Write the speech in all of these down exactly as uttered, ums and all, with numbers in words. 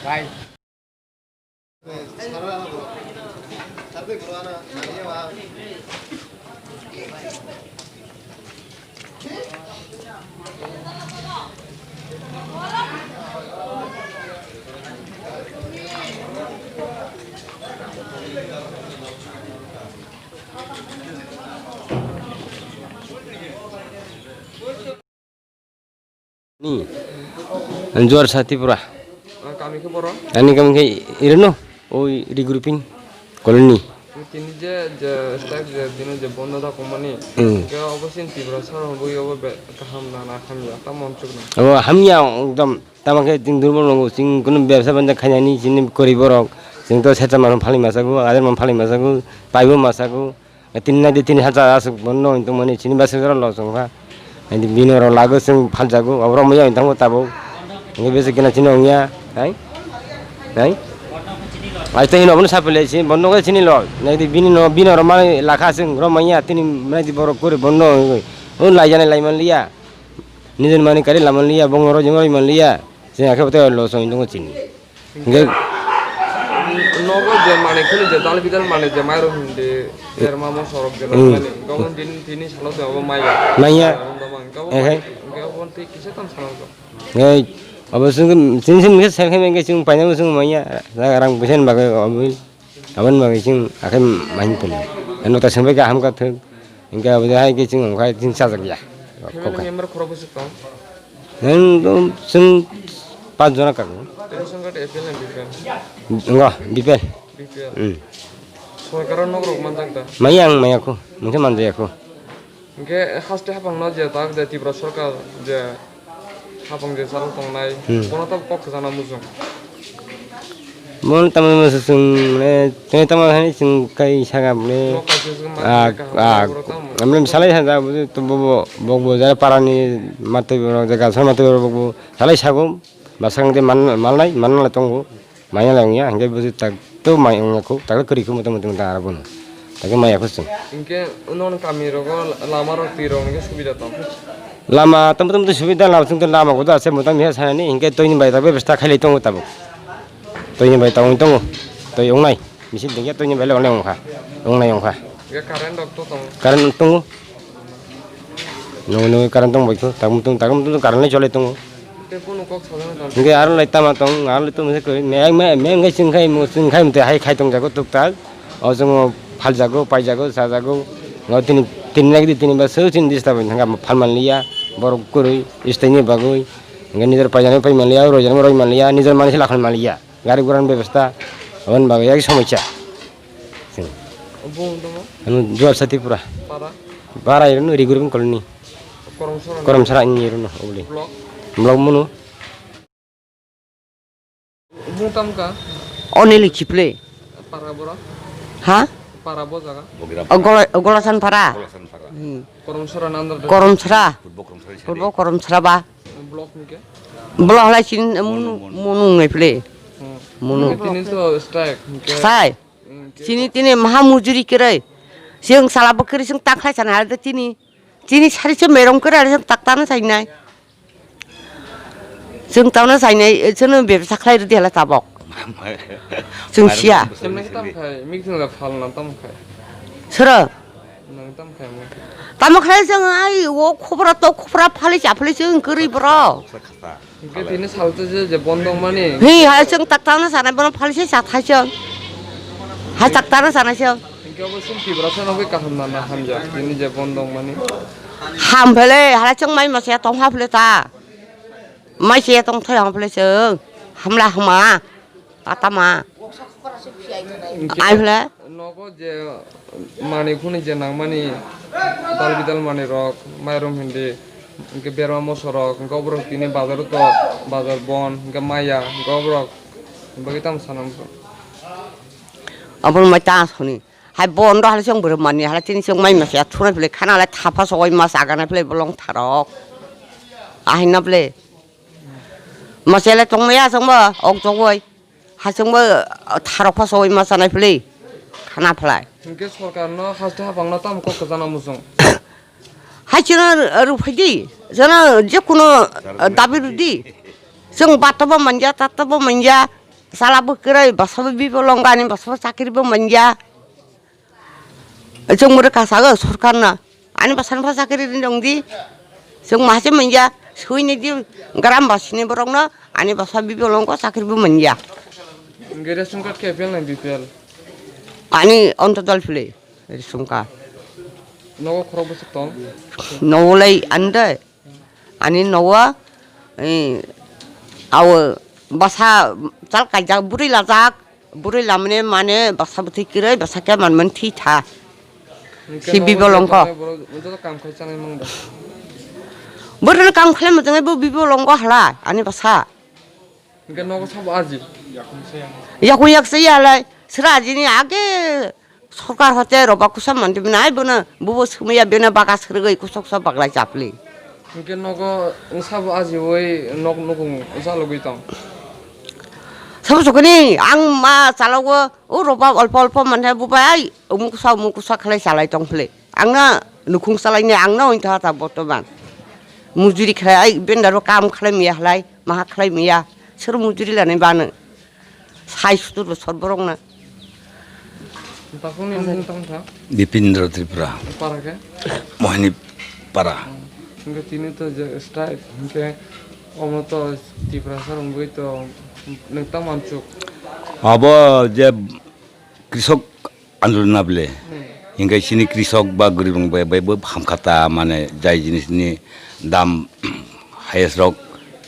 Ni, Juar sa Tripura. Ah, kami khe boro? Ani kami khe ireno, oi regrouping colony. Tini je, je strike je, tini je bondo da kumani. Hmm. Khe obo sin Tripura sara hobui obo be kaham na, na hamya, ta mon chuk na. Obo hamya ekdom. Tamo khe chwng durbol nungo, chwng kunu bebsa banja khainani chini kwrwi borok, chwng to seta manwi phalwi masago, ader manwi phalwi masago, paibo masago, tini nai di tini hajar aswk bono wng tongmani chini bwswk jora los wngkha. Bini oro lago chwng phaljago, oborok maya wng thango tabuk, hwnkhe bwswk gana chini wngya, hai? Hai? Aste hino bono sapile chini bono khe chini los, nai di bini no, bini oro manwi lakha chwng oro maya tini nai di borok kwrwi bono wngwi, o laijanai laimanliya. Nijor manwi kari lamanliya, bongni oro jemai manliya, chwng akhe bote los wngwi tongo chini. Hingke nogo je manwi kheno je dal bidal manwi je mairum hindi, derma mosorok je Hmm. nangmani, gabon din tini salo je obo maya. Maya. Obo maya. Gabon Ehe. Hingke obo tei kisa tam sanang kok. Ei, obo chwng chini chini khe sengkhe mengke chwng painani chwng maya, rang puisa ni bagwi obo. Aboni bagwi chwng akhe main pili. Ano ta sengbai kaham ka thwk. Hingke abo hai khe chwng wngkha chwng chajak ya. Family member khorok bwswk tong? Nang chwng pas jona kago. Ration card A P L na B P L? Ngo, B P L. B P L. Hmm. Sorkaro nok rok manjak da? Maya ang maya kho, mungkhe manjaya kho. Hingke haste haphangno je tak je Tripura sorkar je haphang je chalo tongnai, Hmm. bono tabuk kok kwchangna muchung. Bono tamo muchung mane, tini tamo hani chwng kai saka mane, Nok kaisa se ah, manjak kaham ah, borok tamo. Amle salai sanja bo, bo, bo, bo, bo, jara parani matwi borok, je gasor matwi borok bo salai sago, basang de man, malnai, manna tongo. Maya lai wngya, hingke buji tak to mai wngya kho, tak to kwrwi kho, moto moto moto aro bono. Tak maya kho chwng. Hingke nono kami rogo lama rok twi rok hingke subida tong. Lama tamo tamo subida lama chwng to lama kodo ase moto miya sanani, hingke toini bai tak bebesta khailai tongo tabuk. Toini bai tak wng tongo, toi wngnai, misil dengya toini bai le wngnai wngkha, wngnai wngkha. Hingke current rok to tongo. Current tongo. Nungwi nungwi current tong bai kho, tak mutung, tak mutung current lai cholai tongo. Tei kunu kok sajagna tong. Hingke aro lai tama tong, aro lai tongmani koi, me, me, me wngkhe chwng khai, mo chwng khai mothe hai khai tongjago tuktak. O chwngno phaljago, paijago, chajago. O tini, tini nagidi tini ba soi chini disturb wngkha, phalmanliya, borok kwrwi, istaini bagwi. Hingke nijor paijani pai manliya, roijani roi manliya, nijor manwi se lakhon manliya. Gari gurani bebostha, aboni bagwi yak somosya. Bung tongmo? Ano Juarsa Tripura. Para? Para ino Rigurung Colony. Koromsora? Koromsora ini ino obli. Block? Block munu. Bung tamka? Onili Chiple. Para bora? Ha? Para bo jaga? O Gola-, o Golasan Para. Golasan Para. Hmm. Koromsora nandar. Koromsora. Purbo Koromsora ni side. Purbo Koromsora ba. Block ni ke? Block lai sin munu, munu, munu ngai phle. Hmm. Munu. Tini so strike. Sai. Chini tini maha mujuri kwrwi. Chwng sala bo kwrwi chwng ta khlai sana hal de tini. Chini sari se merong kwrwi chwng taktano sainai. Chwng tano sainai, chwngno bebsa khlai rwdi hala tabok. Chwng siya. Chwng tam khai, meeting la phalna tam khai. Sura. Nang tam khai mo. Tamo khlai chwng ai o khopra to khopra phali cha phali chwng kwrwi bro. Hingke tini salto je, je bondong mani. Hi, hai chwng taktano sanai bono phalse sa thai chwng. Hai taktano sanai chwng. Hingke obo chwng Tiprasa nogwi kaham nana hamjak tini je bondong mani. Ham phele, hala chwng mai masa ya tong ha phele ta. Mai se ya tong thai ha phele chwng. Hamla hama. Tatama. Hingke ai phele. Nogo je manwi phunwi je nangmani dal bidal manwi rok, mairum hindi, hingke berma moso rok, hingke oborok tini bazar o to bazar bon, hingke maya, hingke oborok bagwi tamo sana muchung. Oborok mai ta soni. Hai bon do hale chwng borok mani hale tini chwng mai masa ya thunai phele khana le thapa sogoi mas agana phele bolong tharok. Ahina phele. Masa le tongmaya chwngbo ok jogoi. Hachwngbo tharok pha sogwi ma chanai philwi khana phlai. Hwnkhe sorkarno haste haphangno tamo kok kwchana muchung? Hai chwngno rwphaidi, chwngno jekhuno dabi rwdi. Chwng batabo manya, tatabo manya, Chala bo kwrwi, bwsa bo bibo longo, ani bwsa bo chakri bo manya. Chwng mure kasago sorkarno. Ani bwsano pha chakri rini rwngdi. Chwng mahache manya, sui nidi gram basini borokno, ani bwsa bibo longo chakri bo manya. Hwnkhe ration card khe A P L na B P L? Ani Antodol phile ration card. Nogo khorok bwswk tong? Nogolai ande. Ani nogo, eh, awo bwsa chal kaijak, bwrwi lajak, bwrwi lamani mane bwsa bwthwi kwrwi, bwsa khe manmani thwi tha. Hwnkhe si nogo bibo je longkho. Tongnai borok joto kam khai chanai mung da? Bwrwino kam khlai mujungwi bo bibo longkho halai, ani bwsa. Hwnkhe nogo sabo aji? Yakung yak se yalai, sra ajini age. Sorkar hote roba kusa mandi bini ai bono bubo sumaya bini baga srwgwi kusok sa baglai chapli. Hwnkhe nogo wngsa bo ajiwi nok nukung wngsa logwi tong. Sabo sokoni ang ma chalogo o roba olpo olpo mande bubai ai umuk kusa umuk kusa khlai chalai tong phli. Angna nukhung chalaini angna ointa ta botoman. Mujuri khlai ai bendaro kam khlai miya halai maha khlai miya sir mujuri lanai bano. Sai sutur bosor borokno. Takhukni mung tamo kha? Bipindra Tripura. Para khe? Mohini Para. Hwnkhe tini to je strike, hwnkhe omo to Tiprasa rwngwi to nwng tamo ansuk? Abo je krisok andolon na bwle. Hmm. Hingke chini krisok ba guribung bai, bai bo hamkha ta, mane jai jinis ni dam highest rok,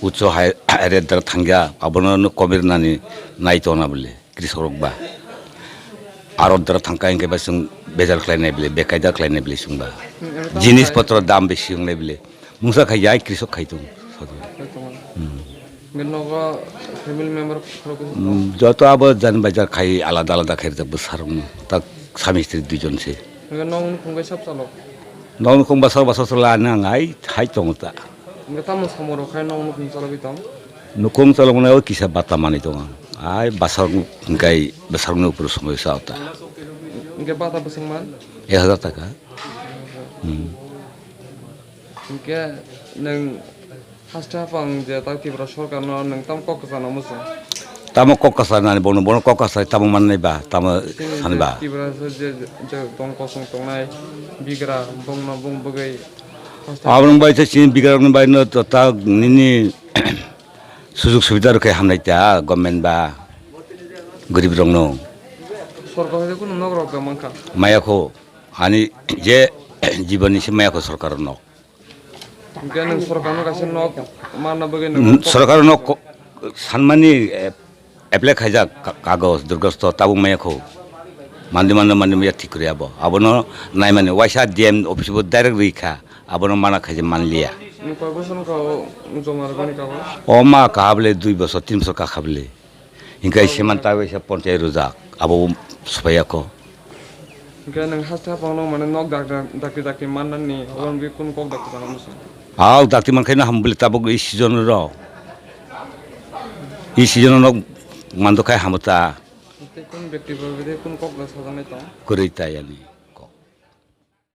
ucho hai, rate dara thangya, abono no komir nani nai tona bwle, krisok rok ba. Aro dara thangka hingke ba chwng bejar khlai nai bwle, bekaida khlai nai bwle chwng ba. Hmm, aro tamo jinis hai potro dam besi wng nai bwle. Mungsa khai jai krisok khai tung. Khai tung. Hmm. Hingke nogo family member khorok bwswk tong? Hmm, joto abo jan bai jan khai alada alada khai rijak bwsarokno. Tak sami stri duijon se. Hingke nokni khungbai sab chalo? Nokni khung basar basar chwla nang ai hai tongo ta. Hingke tamo samoro khai nokni khung chalogwi tong? Nukhung chalokmani o kisa bata manwi tongo. Ai basar hingkai basarokni upor songwi sa ta. Hingke bata bwswk man? Ek hajar taka. Hmm. Hingke nwng haste haphang je tak Tripura sorkarno nwng tamo kok kwchangno muchung? Tamo kok kwchanani bono, bono kok kwchai tamo mannai ba, tamo chini sani je ba? Tripura je, je, je tong kosong tongnai bigra bongno bong bwgwi haste. Aboni bai se chini bigrarokni bai no to ta nini sujug subida rwkhe hamnai ta government ba gorib rokno. Sorkar hoite kunu nok rok da mankha? Maya kho ani je jiboni se maya kho sorkar nok. Hingke nwng sorkarno kaisa nok manna bagwi nwng Mm, kok sorkar nok ko-, sanmani, eh, apply khaijak ka-, kagoj, dorkhasto tabuk maya kho. Mandi manna mandi maya thik kori abo. Abono naimani waisa D M office bo direct rikha. Abono mana khaijak manliya. Nwng koi bosor wngkha o joma rwmani kagoj? O ma kaha bole dui bosor, tin bosor kakha bole. Hingke Oh, seman yeah. Tawi se ponchai rujak, abo sopaiya ko. Hingke nwng haste haphangno mane nok dak-, dak-, dakti dakti mannani, abo wngwi kunu kok dakti tangma muchung? Aw, dakti mankhe no ham bwle tabuk i season ro. I season nok mando khai hamo ta. Tei kunu bekti bai bai kunu kok da sajaknai tong? Kwrwi ta yani.